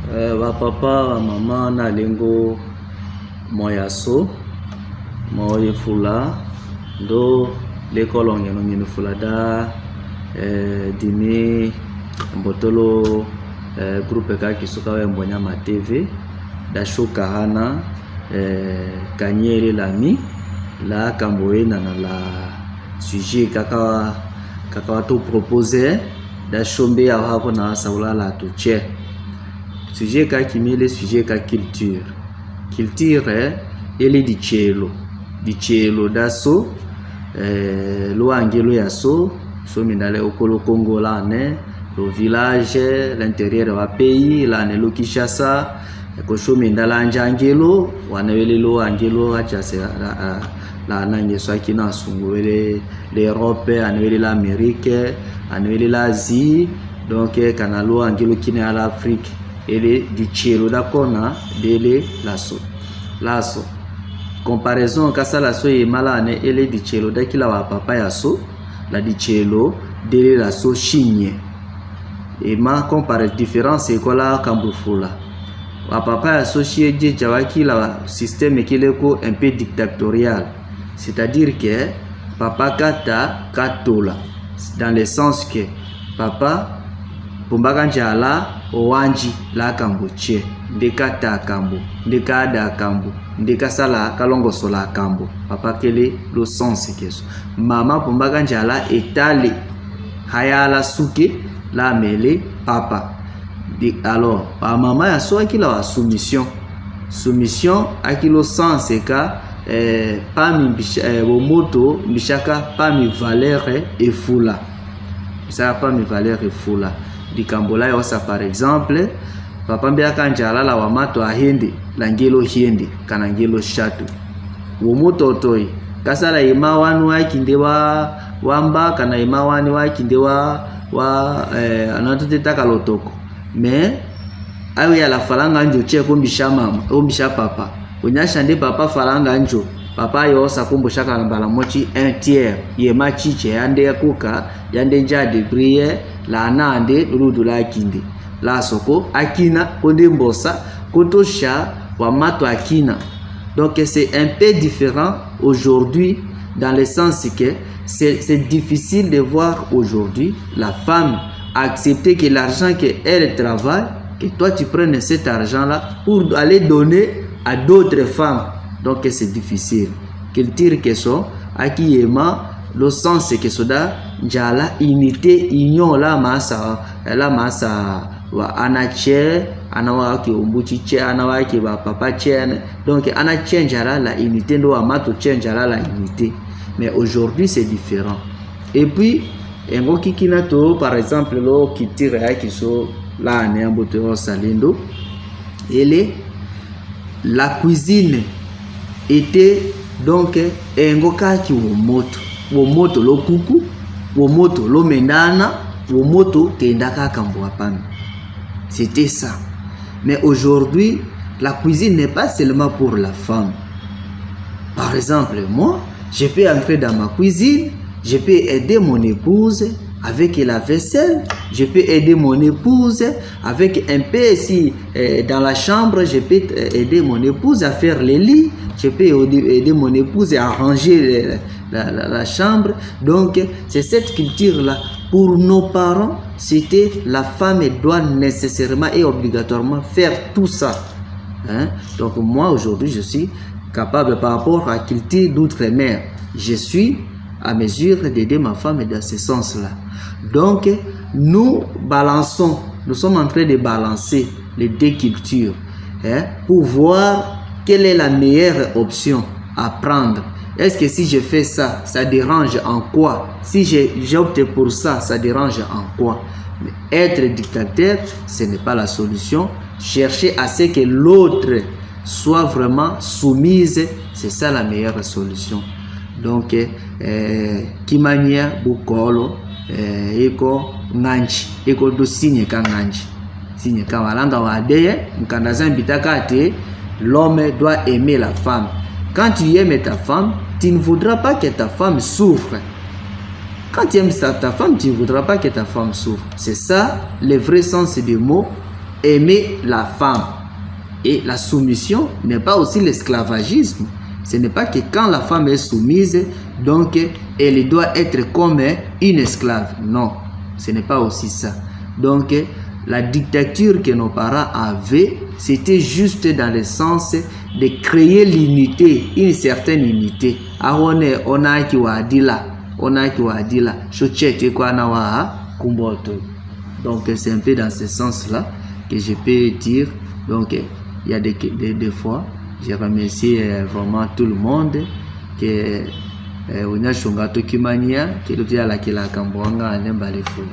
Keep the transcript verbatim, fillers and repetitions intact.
Eh, bapapa, bamama, na lengo mo ya so, mo ye fula, ndo le kolonge no ngene fula da, eh, dimi mbotolo, eh, groupe ka kiso ka we Mbonyama T V, da sho kahana, eh, kanyele la mi, la kambo ena na la sujet kaka, kaka wa to proposer, da sho mbe ya hako na saula la to che. Sujet ka kimele, sujet ka culture. Culture, eh, ele dichelo. Dichelo da so, eh, lo angelo ya so, so mindale okolo Kongo lane, lo village, l'intérieur wa pays, lane lo Kinshasa, ko so mindala anjangelo, wana wele lo angelo, acha se, la, la, la nange so akina sungu wele l'Europe, ane wele l'Amérique, ane wele l'Asie, donc, eh, kana lo angelo kina ya l'Afrique, ele dichelo da kona, dele la so. La so. Comparaison, kasa la so ye mala ane, ele dichelo da kila wa papa ya so, la dichelo, dele la so shinye. E ma compare différence ko la kambu fula. Wa papa ya so shie je jawa kila wa système kile ko un peu dictatorial. C'est-à-dire que papa kata katola. Dans le sens que papa, pumba ka njala, owanji la kambu che, nde kata kambu, nde kada kambu, nde kasala kalongosola kambu. Papa kele lo sens ke so. Mama pumba ka njala etale. Haya la suke, la mele papa. De, alors, wa mama ya so akila wa soumission. Soumission, akilo sens ka, eh, pa mi mbisha, eh, wo moto, mbishaka pa mi valeur e fula. Mbishaka pa mi valeur e fula. Dikambo la yo sa, par exemple, papa mbe aka njala la wa mato a hende, la ngelo hende, kana ngelo shatu. Wo moto otoi, kasala ima wani wa kinde wa, wa mba, kana ima wani wa kinde wa, wa, eh, ana tute taka lotoko. Mais, awe ya la falanga njo che ko mbisha mama, ko mbisha papa. Onyasha nde papa falanga njo, papa yo sa ko mbusha kala mbala mosi un tiers, ye ma chiche, yande ya kuka, yande nja débrouiller, la nande, ludu la kinde. La soko, akina, ko nde mbosa, ko tosha, wa mato akina. Donc c'est un peu différent aujourd'hui dans le sens que c'est, c'est difficile de voir aujourd'hui la femme accepter que l'argent qu'elle travaille, que toi tu prennes cet argent-là pour aller donner à d'autres femmes. Donc c'est difficile. Culture ke so, aki ye ma, lo sens ke so da, njala, unité, union la masa, la masa, wa ana che, ana wa ke ombuchi che, ana wa ke ba papa che, ana, donc ana che njala la unité, ndo wa mato che njala la unité. Mais aujourd'hui, c'est différent. Et puis, engo kikina to, par exemple, lo culture ya kiso la ane ambo to salendo, ele, la cuisine était donc engo kaki wo moto. Wo moto lo kuku, wo moto lo mendana, wo moto tenda kaka mbwa pami. C'était ça. Mais aujourd'hui, la cuisine n'est pas seulement pour la femme. Par exemple, moi, je peux entrer dans ma cuisine, je peux aider mon épouse avec la vaisselle, je peux aider mon épouse avec un peu, si, euh, dans la chambre, je peux, euh, aider mon épouse à faire les lits, je peux aider, aider mon épouse à ranger la, la, la, la chambre. Donc, c'est cette culture-là. Pour nos parents, c'était la femme doit nécessairement et obligatoirement faire tout ça. Hein? Donc, moi, aujourd'hui, je suis capable par rapport à la culture d'outre-mer. Je suis à mesure d'aider ma femme dans ce sens-là. Donc, nous balançons, nous sommes en train de balancer les deux cultures, hein, pour voir quelle est la meilleure option à prendre. Est-ce que si je fais ça, ça dérange en quoi? Si je, j'opte pour ça, ça dérange en quoi? Mais être dictateur, ce n'est pas la solution. Chercher à ce que l'autre soit vraiment soumise, c'est ça la meilleure solution. Donc, eh, kimanyia bukolo, eh, iko nganji, iko du signe ka nganji. Signe ka walanga wa deye, mukanda za Nzambi ta kati, l'homme doit aimer la femme. Quand tu aimes ta femme, tu ne voudras pas que ta femme souffre. Quand tu aimes ta, ta femme, tu ne voudras pas que ta femme souffre. C'est ça le vrai sens des mots Aimer la femme. Et la soumission n'est pas aussi l'esclavagisme. Ce n'est pas que quand la femme est soumise, donc elle doit être comme une esclave. Non, ce n'est pas aussi ça. Donc, la dictature que nos parents avaient, c'était juste dans le sens de créer l'unité, une certaine unité. Ahone onaki wa dila, onaki wa dila. Shochete kwa na wa kumboto. Donc, c'est un peu dans ce sens-là que je peux dire. Donc, il y a des, des, des fois, je remercie euh, vraiment tout le monde que euh, onya shunga to kimania, que l'autre a la kila kamboanga anemba le fou.